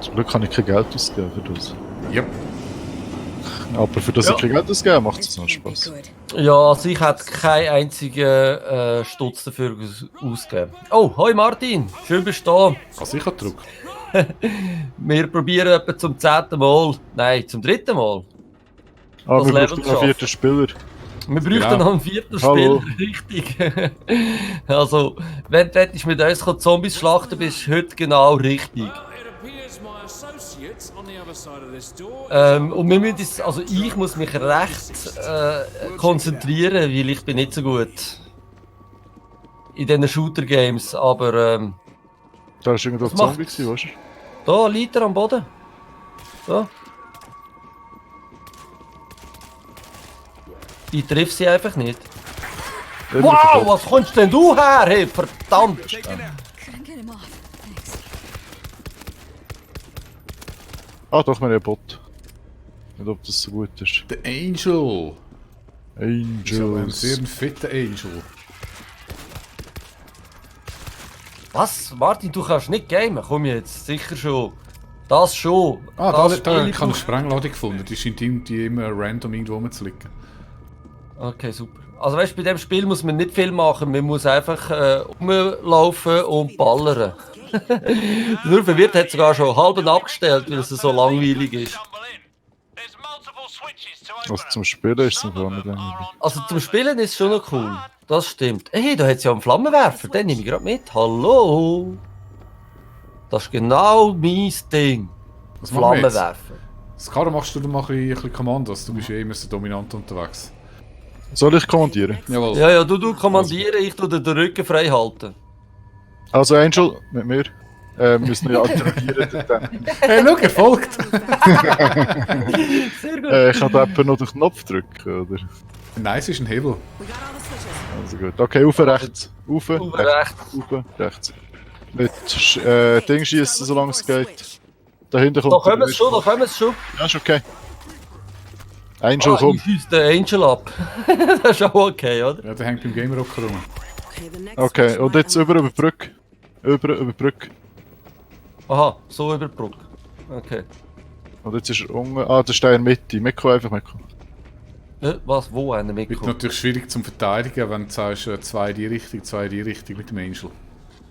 Zum Glück kann ich kein Geld ausgeben für das. Yep. Aber für das ich kein Geld ausgebe, macht es noch Spaß. Ja, also ich hätte keinen einzigen Stutz dafür ausgegeben. Oh, hoi Martin, schön bist du da. Also ich habe gedruckt. Wir probieren etwa zum 10. Mal, nein, zum 3. Mal. Ah, Das wir Level brauchen zu noch einen 4. Spieler. Wir bräuchten Genau. noch einen 4. Hallo. Spieler, richtig. Also, wenn du mit uns Zombies schlachten bist du heute genau richtig. Und wir müssen uns, also ich muss mich recht konzentrieren, weil ich bin nicht so gut in diesen Shooter-Games, aber Da war irgendwo ein Was macht- Zombie, gewesen, weißt du? da liegt er am Boden. Da. Ich treffe sie einfach nicht. Wow, was kommst denn du her? Hey, verdammt! Couldn't get him off. Thanks. Ah, doch, wir haben einen Bot. Nicht, ob das so gut ist. Der Angel. Ist aber ein sehr Angels. fetter Angel. Was? Martin, du kannst nicht gamen? Komm jetzt, sicher schon. Das schon. Ah, Das da Spiel ich habe eine braucht- Sprengladung gefunden. Die scheint irgendwie immer random irgendwo rumzuliegen. Okay, super. Also weißt du, bei dem Spiel muss man nicht viel machen. Man muss einfach rumlaufen und ballern. Nur verwirrt hat sogar schon halb abgestellt, weil es so langweilig ist. Also zum Spielen ist es gar nicht langweilig. Also zum Spielen ist es schon noch cool. Das stimmt. Hey, da hat es ja einen Flammenwerfer. Den nehme ich gerade mit. Hallo. Das ist genau mein Ding. Was machen wir jetzt? Flammenwerfer. Skara, machst du dann mal ein bisschen Kommandos? Du bist ja immer so dominant unterwegs. Soll ich kommandieren? Jawohl. Ja, ja, du kommandieren, ich tue dir den Rücken frei halten. Also Angel, mit mir. Müssen wir interagieren. Dann. Hey, schau, er folgt! Sehr gut. Ich kann da etwa noch den Knopf drücken, oder? Nein, es ist ein Hebel. We got all the switches. Also gut. Okay, auf rechts. Auf Auf rechts. Auf rechts. Mit Ding schießen, solange es geht. Da hinten kommt Da kommen der sie schon, da kommen sie schon. Ja, ist okay. Angel, Ah, komm. ich schieße den Angel ab. Das ist auch okay, oder? Ja, der hängt beim Gamerocker rum. Okay, the next Okay, switch und might jetzt über die Brücke. Über die Brücke. Aha, so über die Brücke. Okay. Und jetzt ist er unten. Ah, das ist der in der Mitte. Mitko, einfach Mitko. Was, wo einer Wird mitkommt? natürlich schwierig zum Verteidigen, wenn du sagst, zwei in die Richtung mit dem Angel.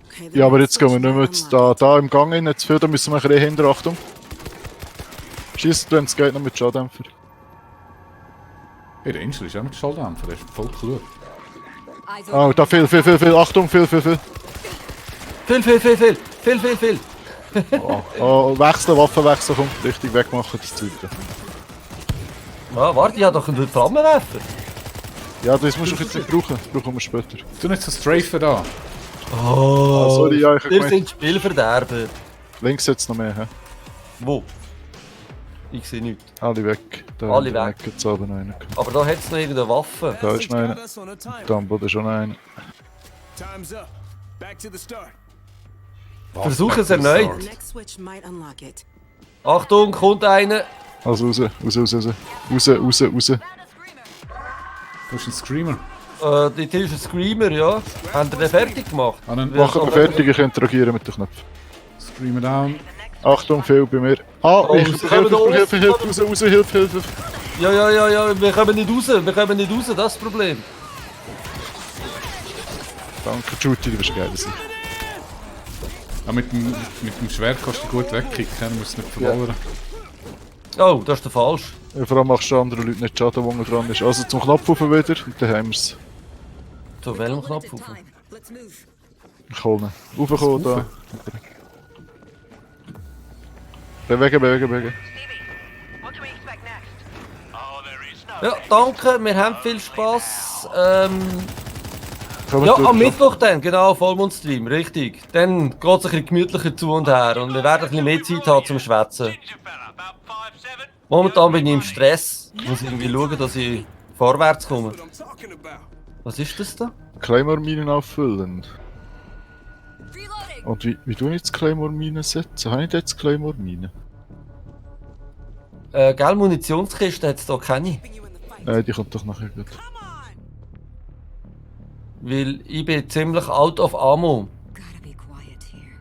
Okay, the Ja, aber next jetzt gehen wir switch nicht mehr might jetzt unlock da im Gang rein. Zu viel, da müssen wir ein bisschen hinter. Achtung. Schießt, wenn es geht, noch mit Schaddämpfer. Hey, der Angel ist auch mit Schalldämpfer, der ist voll klug. it. Eyes Ah, open. da viel. Achtung, viel. Viel. Oh, wechseln, Waffenwechsel kommt. Richtig wegmachen, das Zeug. Ah, warte, ich habe doch einen Flammenwerfer. Ja, das musst du jetzt nicht brauchen. Das brauchen wir später. Tu nicht so strafen da. Oh, Ah, sorry, ja, ich hab wir gemeint- sind Spielverderber. Links jetzt noch mehr, hä? Wo? Ich sehe nichts. Alle weg. Da Alle in der weg. Ecke, jetzt oben noch einer. Aber da hat es noch irgendeine Waffe. Da ist noch einer. Da am Boden schon noch einer. Time's up. Back to the start. Versuch es The erneut. next switch might unlock it. Achtung, kommt einer. Also raus. Du hast einen Screamer. Dort ist ein Screamer, ja. Haben ihr den fertig gemacht? Ah, dann Machen wir fertig, ich interagiere mit den Knöpfen. Screamer down. Achtung, viel bei mir. Ah, Oh, ich sie kommen da Hilfe, raus. Hilfe. Ja, wir kommen nicht raus, das ist das Problem. Danke, Judy, du bist geil. Ah, mit dem Schwert kannst du gut wegkicken, du musst es nicht verballern. Oh, das ist der falsch. Ja, vor allem machst du anderen Leuten nicht Schaden, wo man dran ist. Also zum Knopf rauf wieder und dann haben wir es. Zu welchem Knopf? Limited time. Let's move. Ich hole ihn. Raufkommen da. Bewegen. Ja, danke, wir haben viel Spaß. Kommen Ja, durch. am Mittwoch dann, genau, Vollmondstream, richtig. Dann geht es ein bisschen gemütlicher zu und her und wir werden ein bisschen mehr Zeit haben zum Schwätzen. Momentan bin ich im Stress. Ich muss irgendwie schauen, dass ich vorwärts komme. What I'm talking about. Was ist das da? Claymore-Minen auffüllen. Reloading. Und wie tue ich jetzt Claymore-Minen setzen? Habe ich jetzt Claymore-Minen? Gell, Munitionskiste hat es da keine. Keeping you in the fight. Nein, die kommt doch nachher gut. Come on. Weil ich bin ziemlich out of ammo. Gotta be quiet here.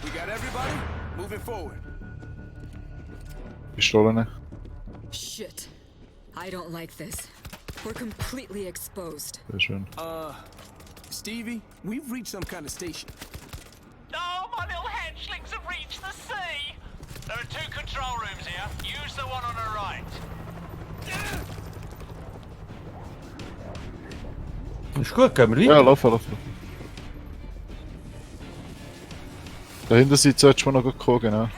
We got everybody moving forward. Pistolen. Shit. I don't like this. We're completely exposed. Sehr schön. Stevie, we've reached some kind of station. No, my little hatchlings have reached the sea. There are 2 control rooms here. Use the one on the right. Ist gut, gehen wir Ja, weiter. laufen. Dahinter solltest du noch kommen, genau.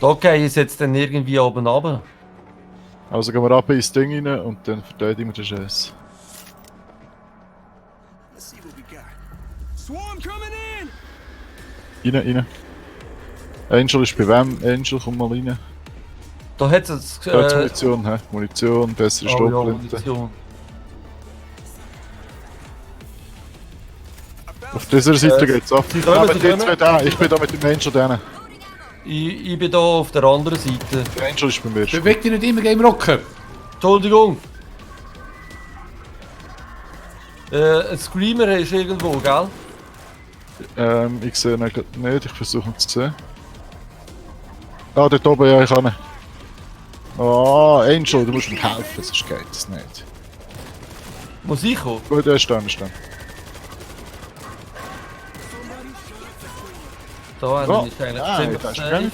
Da gehe ich jetzt dann irgendwie oben runter. Also gehen wir ab ins Ding rein und dann verteidigen wir den Scheiß. Let's see what we got. Swarm coming in! Rein. Angel ist bei wem? Angel, komm mal rein. Da hat es Da hat's Munition, hä? Munition, bessere Stoffblende. Munition. Auf dieser Seite geht's ab. sie kommen, Aber sie die kommen. zwei da, ich bin da mit dem Angel drin. Ich bin da auf der anderen Seite. Der Angel ist bei mir. Beweg dich nicht immer, Game Rocker! Entschuldigung. Ein Screamer ist irgendwo, gell? Ich sehe ihn gerade nicht, ich versuche ihn zu sehen. Ah, dort oben, ja, ich kann ihn. Ah, Angel, du musst mir helfen, sonst geht das nicht. Muss ich kommen? Gut, er ist da. Da Oh, ist eigentlich ah, ziemlich da ist safe. Brand.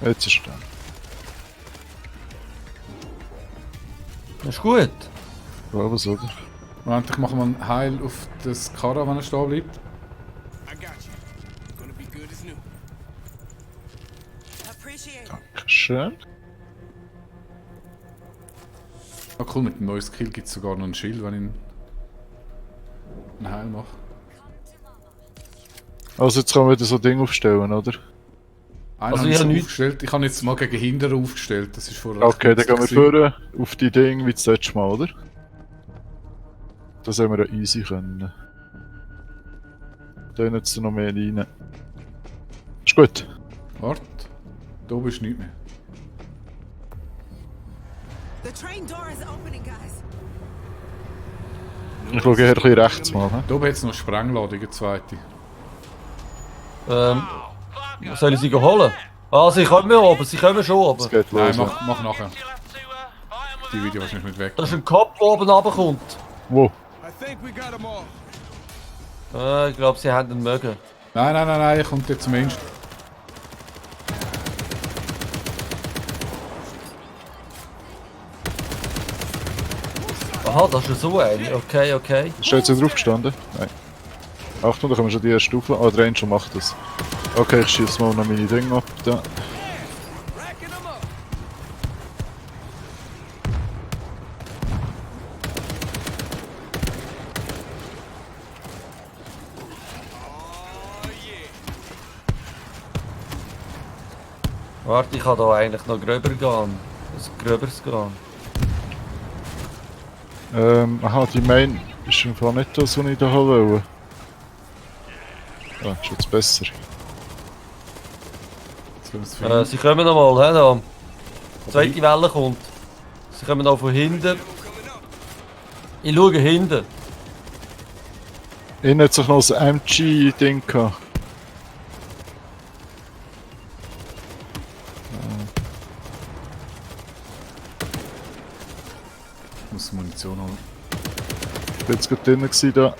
Jetzt ist er da. Ist gut. Ja, was oder? Moment, ich mache mal einen Heil auf das Karra, wenn er stehen bleibt. I got you. Gonna be good as new. Appreciate Schön. Ah cool, mit dem neuen Skill gibt es sogar noch ein Schild, wenn ich einen Heil mache. Also jetzt kann man wieder so ein Ding aufstellen, oder? Einen Also habe ich ich habe schon nichts- aufgestellt. Ich habe jetzt mal gegen Hinder aufgestellt. Das ist vorher Okay, recht dann gehen wir günstig gewesen. vorne auf die Dinge wie das letzte Mal, oder? Das haben wir ja easy können. Da jetzt noch mehr rein. Ist gut. Warte. Da oben ist nichts mehr. The train door is opening, guys. Ich schaue hier ein bisschen rechts mal. He? Da oben hat es noch eine Sprengladung, eine zweite. Soll ich sie holen? Ah, sie kommen oben, sie kommen schon Es oben. geht Nein, los. Ja. mach nachher. Die Video wahrscheinlich nicht weg. Da ist ein Kopf, der oben runterkommt. Wo? I think we got them all. Ich glaube, sie haben ihn mögen. Nein, kommt jetzt zum Ernst. Aha, das ist so eine. Okay. Ist da jetzt drauf gestanden? Nein. Achtung, da kommen schon die erste Stufe. Ah, der Angel macht das. Okay, ich schieße mal noch meine Dinge ab. Da. Racking them up. Oh yeah. Warte, ich kann da eigentlich noch gröber gehen. Ein gröberes gehen. Aha, die Main ist im Fall nicht das, was ich da haben wollte. Ah, ist jetzt besser. Jetzt können wir es finden. Sie kommen noch mal, da. Die zweite Welle kommt. Sie kommen auch von hinten. Ich schaue hinten. Innen hat sich noch ein MG-Ding gehabt. Ich muss Munition holen. Ich bin jetzt gerade drinnen gewesen, da.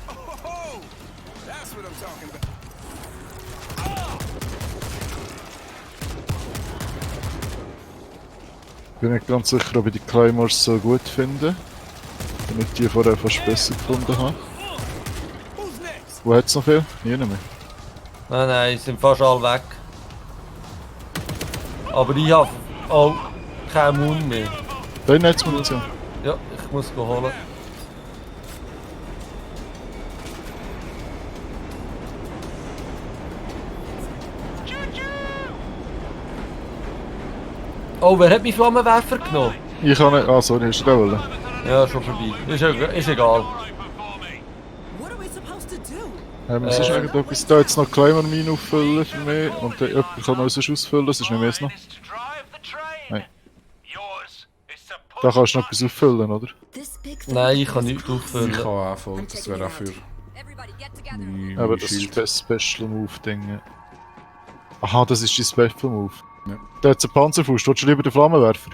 Oh, that's what I'm talking about. Bin nicht ganz sicher, ob ich die Claymores so gut finde. Wenn ich die vorher fast besser gefunden habe. Who's next? Wo hat es noch viel? Nie mehr. Nein, sind fast alle weg. Aber ich habe auch keinen Mund mehr. Da innen hat es Munition. Ja, ich muss holen. Oh, wer hat meinen Flammenwerfer genommen? Ich kann nicht. Ah, sorry, hast du den wollen? Ja, schon vorbei. Ist egal. What are we supposed to do? Was ist irgendetwas? Da jetzt noch Claymore-Mine auffüllen für mich. Und dann jemand kann noch sonst ausfüllen, das ist nicht mehr noch. Nein. Da kannst du noch etwas auffüllen, oder? This big Nein, ich kann is nichts awesome. auffüllen. Ich kann auch voll, das wäre auch für Everybody get together. Aber das ist das Special Move Ding. Aha, das ist die Special Move. Ja. Der hat einen Panzerfaust. Willst du lieber den Flammenwerfer?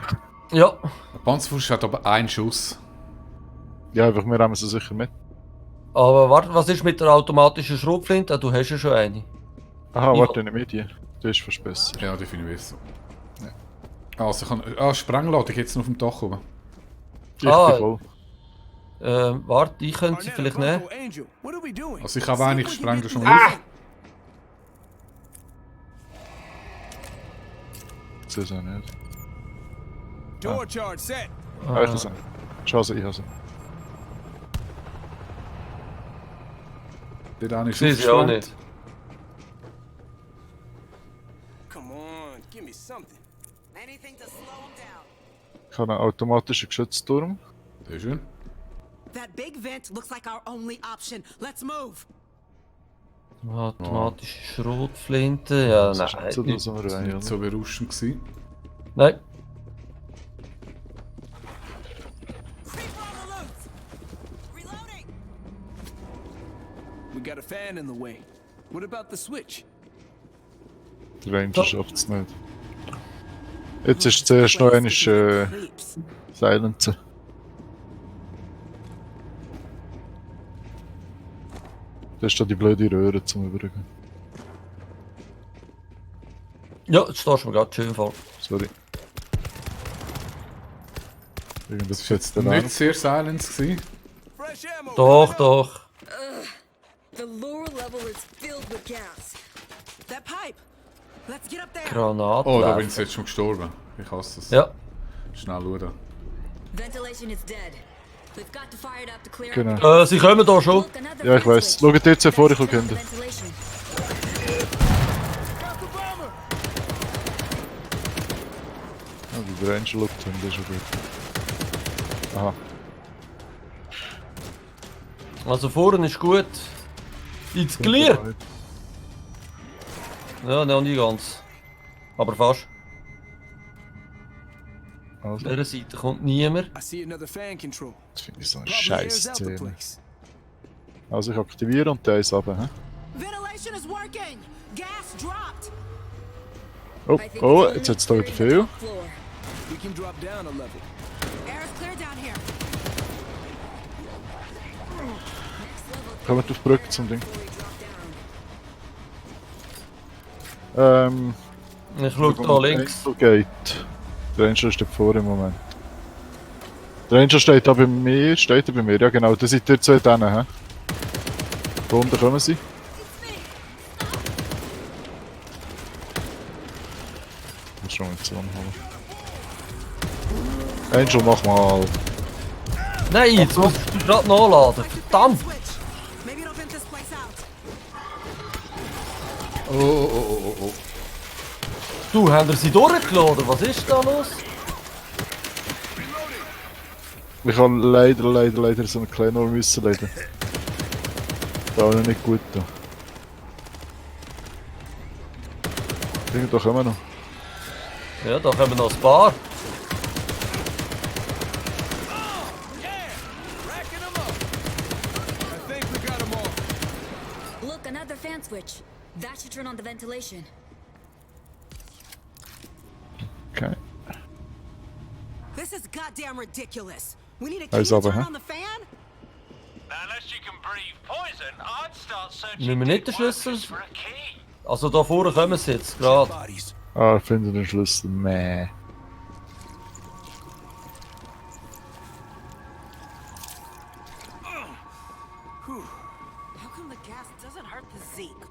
Ja. Der Panzerfaust hat aber einen Schuss. Ja, einfach, wir haben sie sicher mit. Aber warte, was ist mit der automatischen Schrotflinte? Ah, du hast ja schon eine. Aha, Ja. warte, nicht mit dir. Du ist fast besser. Ja, die finde ich besser. Ja. Also, ich kann... Sprengladung jetzt noch auf dem Dach oben. Richtig Ah. voll. Warte, ich könnte sie Barnett, vielleicht nehmen. Bronco, Angel, what are we doing? Also, ich habe einen, ich spreng da schon Ah! auf. Das ist auch nicht. Door charge set. Ah, ich habe Chance, ich habe sie. Der eine ist Sehe sie auch aufgesprengt. nicht. Come on, give me something. Anything to slow him down. Ich habe einen automatischen Geschützturm. Sehr schön. That big vent looks like our only option. Let's move. Automatische Schrotflinte, ja, Das ist nicht so, nein. dass wir Das war rein, nicht oder? so berauschend gewesen. Nein. Creeper on the loose. Reloading. We got a fan in the way. What about the switch? Der Ranger schafft es nicht. Jetzt ist zuerst noch einmal Creeps. Silenzen. Das ist da die blöde Röhre zum Übergehen. Ja, jetzt stehst du mir gerade schön vor. Sorry. Irgendwas Das war fetzt jetzt den nicht an. sehr silence gewesen. Fresh ammo. Doch, doch. The lower level is filled with gas. That pipe. Let's get up there. Granaten. Oh, da bin ich jetzt schon gestorben. Ich hasse das. Ja. Schnell schauen. Ventilation is dead. We've got to fire it up to clear Genau. Sie kommen da schon. Look, another Ja, ich vent weiß. switch. Schaut jetzt vor, ich schaue That's hinten. ventilation. Ah, wie der Ranger schaut hinten, ist schon gut. Aha. Also vorne ist gut. It's clear. Ja, noch nicht ganz. Aber fast. Auf Also, dieser Seite kommt niemand. I see another fan control. das finde ich so eine Probably scheiß airs out the Szene. place. Also ich aktiviere und der ist runter, hä? Ventilation is working. Gas dropped. Oh, I think oh, it's jetzt only hat es da wieder clearing the viel. top floor. We can drop down a level. Air is clear down here. Kommt auf die Brücke zum Ding. Before we drop down. Ich schaue da links. Geht. Der Ranger steht vor im Moment. Der Ranger steht da bei mir, steht er bei mir, ja genau, da seid ihr zwei denen, hä? Da unten kommen sie. Ich muss schon mal zu anholen. Angel, mach mal. Nein, jetzt musst du gerade nachladen. Verdammt! Switch. Maybe it'll vent this place out. Oh. Du, haben wir sie durchgeladen? Was ist da los? Ich habe leider so einen kleinen müssen leiden. Da auch noch nicht gut da. Da kommen wir noch. Ja, da kommen noch ein paar. Racking them up. I think we got them all. Look, another fan switch. That should turn on the ventilation. Okay. This is goddamn ridiculous. We need a Hij key is to al turn bij, hè? on the fan? Unless you can breathe poison, I'd start searching Nehmen wir nicht den big workers Schlüssel? for a key. Also da vorne kommen sie jetzt gerade. Bodies. Ah, ich finde den Schlüssel. Meh. How come the gas doesn't hurt the Zeke?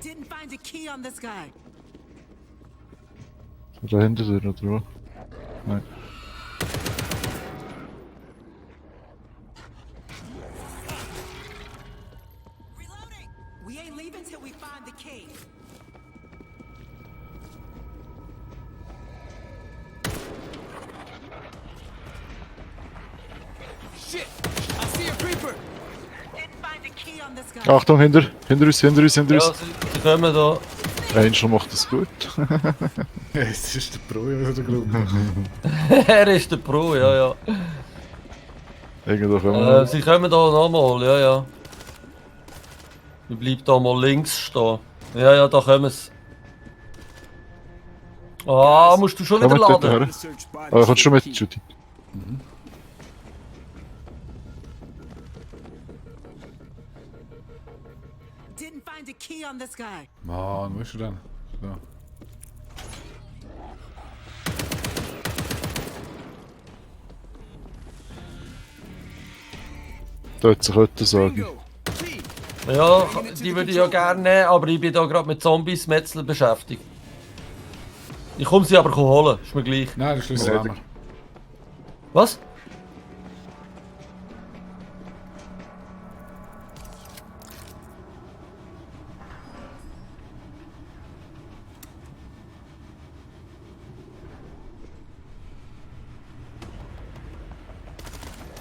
Didn't find a key on this guy. Da hinter dir oder wo? Nein. Reloading. We ain't leaving till we find the key. Shit! I see a creeper! Didn't find a key on this guy. Achtung, hinter uns. Ja, sie kommen da. Angel macht das gut. Ja, es ist der Pro in der Gruppe. Er ist der Pro, ja, ja. Irgendwo können wir Sie kommen da nochmal, ja, ja. Ich bleib da mal links stehen. Ja, ja, da kommen sie. Ah, musst du schon wieder Komm mit dort laden? her. Search bodies Aber for kommst du schon the mit, key. Judy? Didn't find a key on this guy. Mann, wo ist er denn? So. Da hat sich heute sagen. Bingo. Key. Ja, die würde ich ja gerne nehmen, aber ich bin da gerade mit Zombies Metzeln beschäftigt. Ich komme sie aber holen, ist mir gleich. Nein, der Schlüssel haben wir. Was?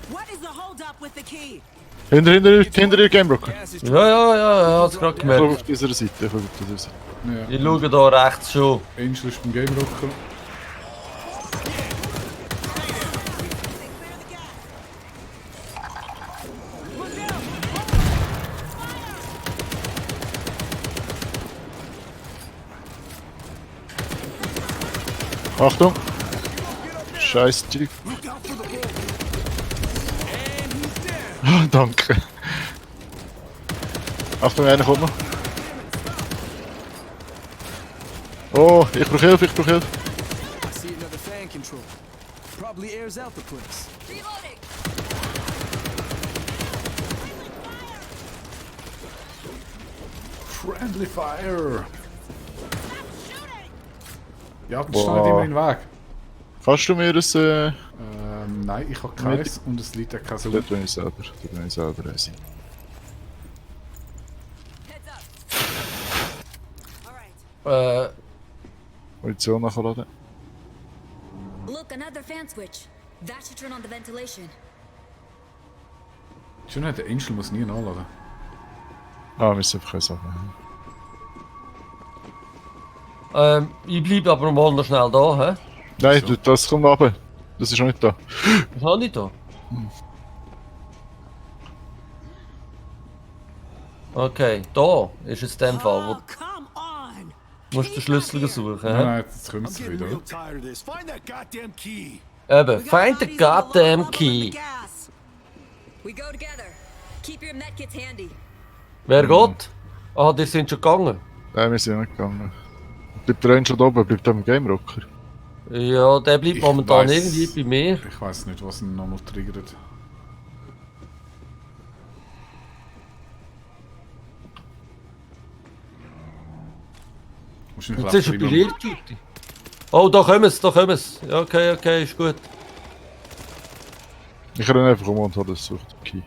What is the holdup with the key? Hinter dir, Game Rocker. Gas is Ja, ja, ja, ich hab's gerade Ich gemerkt. komme auf dieser Seite, ich komme auf dieser Seite. Ja. Ich schaue da rechts schon. Angel ist beim Game Rocker. Achtung! Scheiß Typ. look out for the bull. And he's down. Ah, danke. Achtung, einer kommt noch. Oh, ich brauche Hilfe, ich brauche Hilfe. I see another fan control. Probably airs out the place. Friendly Fire! Ja, aber Boah. steht nicht immer in den Weg. Kannst du mir das, Nein, ich habe keins und es liegt auch kein so. dort bin ich selber, sein. Alright. Munition nachladen. Look, another fan switch. That should turn on the ventilation. Schon nicht, der Angel muss nie nachladen. Ah, wir müssen einfach keine Sachen. Ich bleibe aber mal noch schnell da, hä? Nein, So. du, das kommt runter. Das ist noch nicht da. Was habe ich da? Okay, da ist es in dem Fall, wo Oh, come on. du musst den Schlüssel suchen, Nein, hä? nein, jetzt kommen I'm sie getting wieder. real tired of this. Find that goddamn key. Eben, We got find the bodies on the low goddamn level in the key. gas. We go together. Keep your medkits handy. Wer geht? Ah, die sind schon gegangen. Nein, wir sind nicht gegangen. Bleibt der Angel da oben, bleibt am Game Rocker. Ja, der bleibt Ich momentan weiss- irgendwie bei mir. Ich weiß nicht, was ihn nochmal triggert. Wahrscheinlich Jetzt ist er läuft bei er immer- dir, Judy. Oh, da kommen sie, da kommen sie. Ja, okay, okay, ist gut. Ich renne einfach um und habe das gesucht, den Key.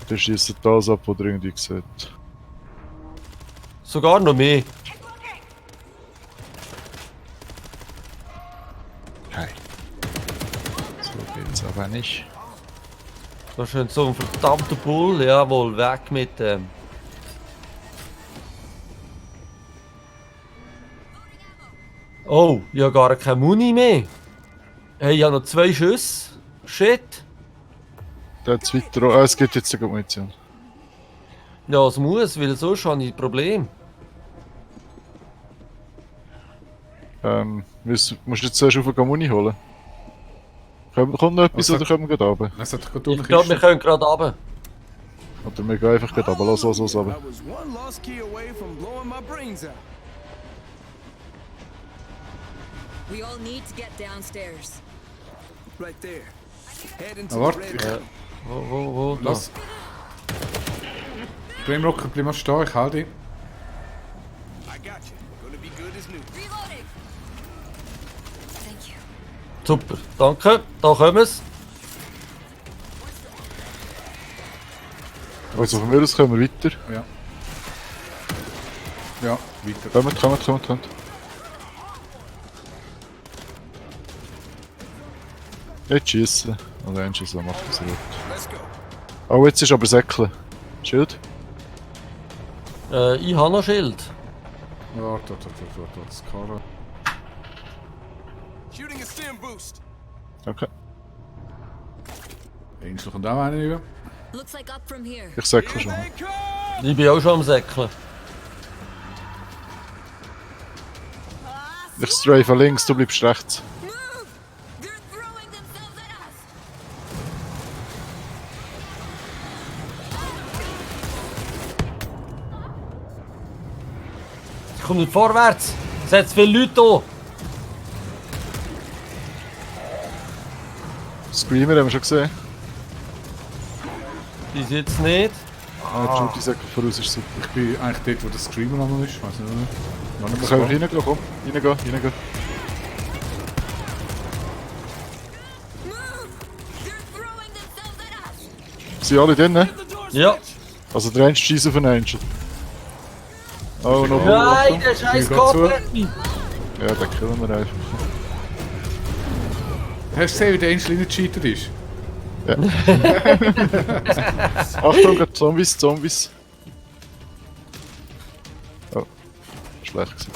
Der schießt das ab, was er irgendwie sieht. Sogar noch mehr. Hey. So geht's aber nicht. Da ist so ein verdammter Bull. Jawohl, weg mit dem. Oh, ich habe gar keine Muni mehr. Hey, ich habe noch 2 Schüsse. Shit. Der hat weiter. Ah, es gibt jetzt sogar Munition. Ja, es muss, weil sonst habe ich ein Problem. Musst du jetzt zuerst auf eine Muni holen? Kommt noch etwas Was oder können wir gerade runter? Nein, es hat doch gerade Ich glaube, wir können gerade runter. Oder wir gehen einfach gerade runter. Los, I runter. was one lost key away from blowing my brains out. We all need to get downstairs. Right there. Head into Ah, the warte, red ich- room. Wo, da? Los. Game Rocker, bleib mal stehen, ich halte dich. I got you. Gonna be good as new. Reloading! Thank you. Super, danke. Da kommen sie. Also von mir aus können wir weiter. Ja. Ja, weiter. Kommt. Jetzt schiessen. Und dann schiessen, macht das gut. Let's go. Oh, jetzt ist aber Säckle. Schild. Ich habe noch Schild. Warte, Skara. Shooting a stim boost. Okay. Angel kommt auch einen über. Looks like up from here. Ich säckle schon. They come! Ich bin auch schon am Säckeln. Ich strafe links, du bleibst rechts. Move! They're throwing themselves at us! Ich komme nicht vorwärts. Es hat zu viele Leute hier. Screamer haben wir schon gesehen. Bis jetzt nicht. Judy sagt voraus ist super. Ich bin eigentlich dort, wo der Screamer noch ist. Weiß nicht, noch Wir nicht können so. reingehen, komm. Reingehen. Move! They're throwing themselves at us! Sind alle drin? The door Ja. switch! Also der eine schießt auf einen Angel. Oh, noch Nein, der scheiß Geh Kopf zu. hat mich. Ja, den killen wir einfach. Hast du gesehen, wie der Angel reingecheatet ist? Achtung, gerade Zombies. Oh, schlecht gewesen.